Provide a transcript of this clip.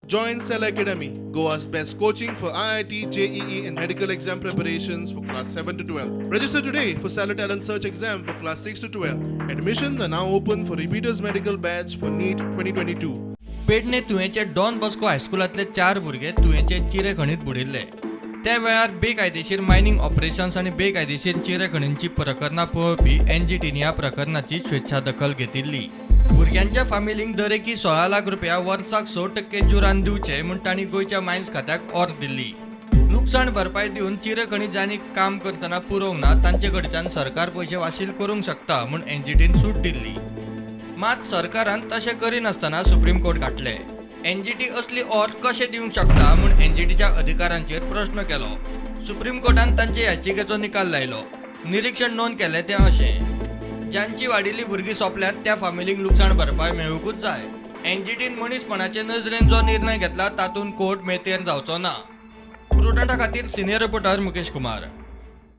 Join Cell Academy, Goa's best coaching for IIT, JEE, and medical exam preparations for class 7 to 12. Register today for Stellar Talent Search exam for class 6 to 12. Admissions are now open for repeaters medical batch for NEET 2022. Pedne तुयेंचे don Bosco हायस्कुलांतले चार भुरगे तुयेंचे चिरे खणीत बुडिल्ले. त्या वेळार बेकायदेशीर mining operations आनी बेकायदेशीर चिरे खणींची प्रकरणां पळोवपी एनजीटीन ह्या प्रकरणाची स्वेच्छा दखल घेतिल्ली. भुरग्यांच्या फामिलींक दरेकी 16 लाख रुपया वर्साक 6% जुरान दिवचे म्हूण तांणी गोंयच्या मायन्स खात्याक ऑर्द दिल्ली. लुकसाण भरपाय दिवन चिरे खणी जांणी काम करतना पुरोवंक ना तांचे कडच्यान सरकार पयशे वाशील करूंक शकता म्हूण एनजीटीन सूट दिल्ली. मात सरकारान तशें करिनासतना सुप्रीम कोर्ट गाठले. एनजीटी असली ऑर्द कशें दिवंक शकता म्हूण एनजीटीच्या अधिकारांचेर प्रश्न केलो. सुप्रीम कोर्टान तांचे याचिकेचो निकाल लायलो. निरीक्षण नोंद केलें तें अशें, जांची वाडिल्ली भुरगीं सोंपल्यात त्या फामिलींक लुकसाण भरपाय मेळुंकूच जाय. एनजीटीन मनीसपणाचे नदरेन जो निर्णय घेतला तातूंत कोर्ट मेतेर जावचो ना. प्रुडंटा खातीर सिनियर रिपोर्टर मुकेश कुमार.